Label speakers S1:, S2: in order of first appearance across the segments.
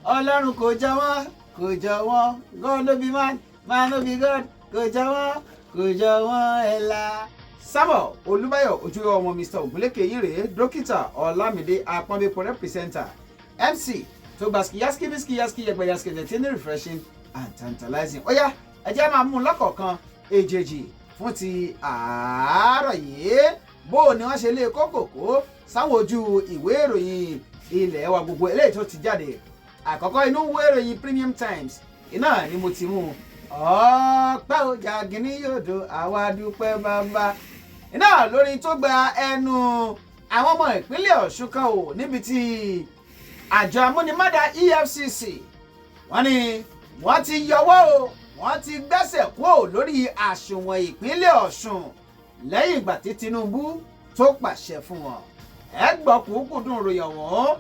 S1: Ọlọ́run kò jọ wọ́n, kò jọ wọ́n. God no be man, man no be God. Kò jọ wọ́n, kò jọ wọ́n ẹ̀ la. Samuel Olúbáyọ̀ Ojúlówó ọmọ Mr Ògúnlékè yín rèé, Dókítà Ọlámídé Apọ́nbépo representer, MC tó gba skiyaski biski yaski yẹgbẹ yaski tẹ̀tí ní refreshing and tantalizing. Ó yá, ẹ jẹ́ máa mú un lọ́kọ̀ọ̀kan èjèèjì fún ti àárọ̀ yìí. Bó o ní wọ́n ṣe lé kókòkó sáwọn ojú ìwé ìròyìn ilẹ̀ wa gbogbo eléyìí tó ti jáde. Àkọ́kọ́, inú ìwé ìròyìn Premium Times iná ni mo ti mú. Ọpẹ́ ọjà gíní yòdò, àwa dúpẹ́ bàbá. Iná lórí tó gba ẹnu àwọn ọmọ ìpínlẹ̀ Ọ̀ṣun kan ò níbi tí àjọ amúnimádà EFCC, wọ́n ní wọ́n ti yọwọ́ o, wọ́n ti gbẹ́sẹ̀ kúrò lórí àsùnwọ̀n ìpínlẹ̀ Ọ̀ṣun lẹ́yìn ìgbà tí Tinubu tó pàṣẹ fún wọn. Ẹ gbọ́ kúkúdùn ròyìn ọ̀hún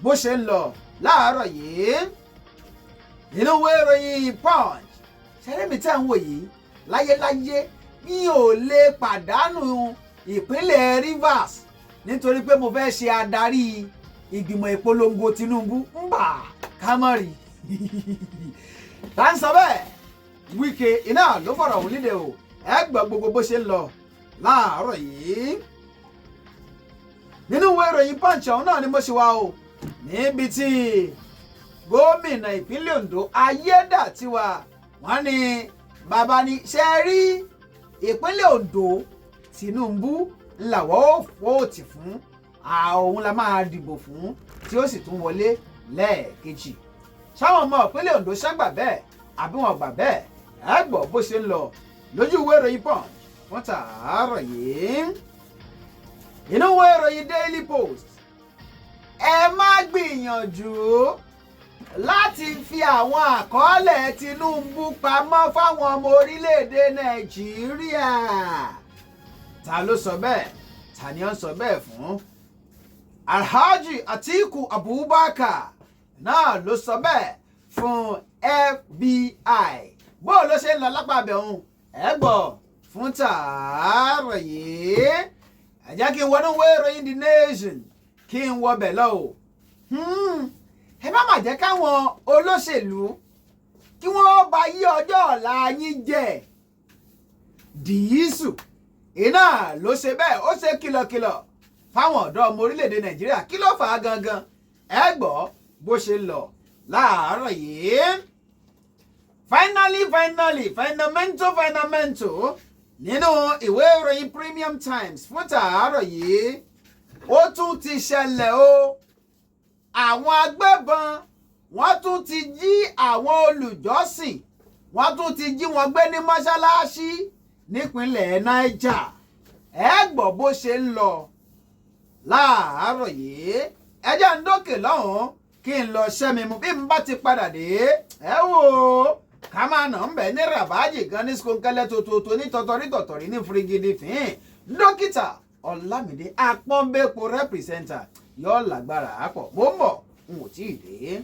S1: bó ṣe ń lọ láàárọ̀ yìí. Nínú ìwé ìròyìn Punch, ṣẹlẹ́mi tẹ́ ń wò yìí, láyéláyé mi ò lè pàdánù ìpínlẹ̀ Rivers nítorí pé mo fẹ́ ṣe adarí ìgbìmọ̀ ìpolongo Tinubu ń bà kámọ́rì. Tá ń sọ bẹ́ẹ̀, Wike iná ló fọ̀rọ̀ ọ̀hún líle o. Ẹ gbọ́ gbogbo bó ṣe ń lọ láàárọ̀ yìí. Nínú ìwé ìròyìn Punch ọ̀hún náà ni mo ṣe wá o, níbi tí gómìnà ìpínlẹ̀ Ondo Ayédàtiwà, wọ́n ní bàbá ní ṣe rí ìpínlẹ̀ Ondo, Tinubu làwọ̀ ó vote fún, òun la máa dìbò fún tí ó sì tún wọlé lẹ́ẹ̀kejì. Sáwọn ọmọ ìpínlẹ̀ Ondo ṣàgbà bẹ́ẹ̀ àbí wọn gbà bẹ́ẹ̀? Ẹ gbọ́ bó ṣe ń lọ lójú ìwé ìròyìn Punch fún tàárọ̀ yìí. Inú ìwé ìròyìn Daily Post, ẹ má gbìyànjú láti fi àwọn àkọọ́lẹ̀ Tinubu pamọ́ fáwọn ọmọ orílẹ̀-èdè Nàìjíríà. Ta ló sọ bẹ́ẹ̀? Ta ni ó ń sọ bẹ́ẹ̀ fún? Alhaji Atiku Abubakar náà ló sọ bẹ́ẹ̀ fún FBI. Bó ló ṣe ń lọ lápá abẹ́ òun, ẹ gbọ́ fún tààrọ̀ yìí. Ẹ jẹ́ kí n wọnú ìwé ìròyìn The Nation, kí n wọbẹ̀ lọ o. Ẹ má má jẹ́ káwọn olóṣèlú kí wọ́n bá yí ọjọ́ ọ̀la yín jẹ́. Dìísù iná ló ṣe bẹ́ẹ̀, ó ṣe kìlọ̀kìlọ̀ fáwọn ọ̀dọ́ ọmọ orílẹ̀-èdè Nàìjíríà. Kí ló fà á gangan? Ẹ gbọ́ bó ṣe lọ láàárọ̀ yìí. Finally, finally, finamento, finamento, nínú ìwé ìròyìn Premium Times fún tàárọ̀ yìí, ó tún ti ṣẹlẹ̀ o. Àwọn agbébọn, wọ́n tún ti jí àwọn olùjọ́sìn, wọ́n tún ti jí wọn gbé ní mọ́ṣáláṣí nípínlẹ̀ Niger. Ẹ gbọ́ bó ṣe ń lọ láàárọ̀ yìí. Ẹ jẹ́ ń dókè lọ́hùn-ún kí n lọ ṣẹ́ mi mu. Bí n bá ti padà dé, ẹ wò ó, ká máa nà ń bẹ̀ ní rabaji gan ní skunkẹ́lẹ́ tòótòótò ní tọ̀tọ̀rí tọ̀tọ̀rí ní firigidi fín. Dókítà Ọlámídé Apọ́nbépo representer yóò lágbára àpọ̀. Mo ń bọ̀, n ò tí ì dé.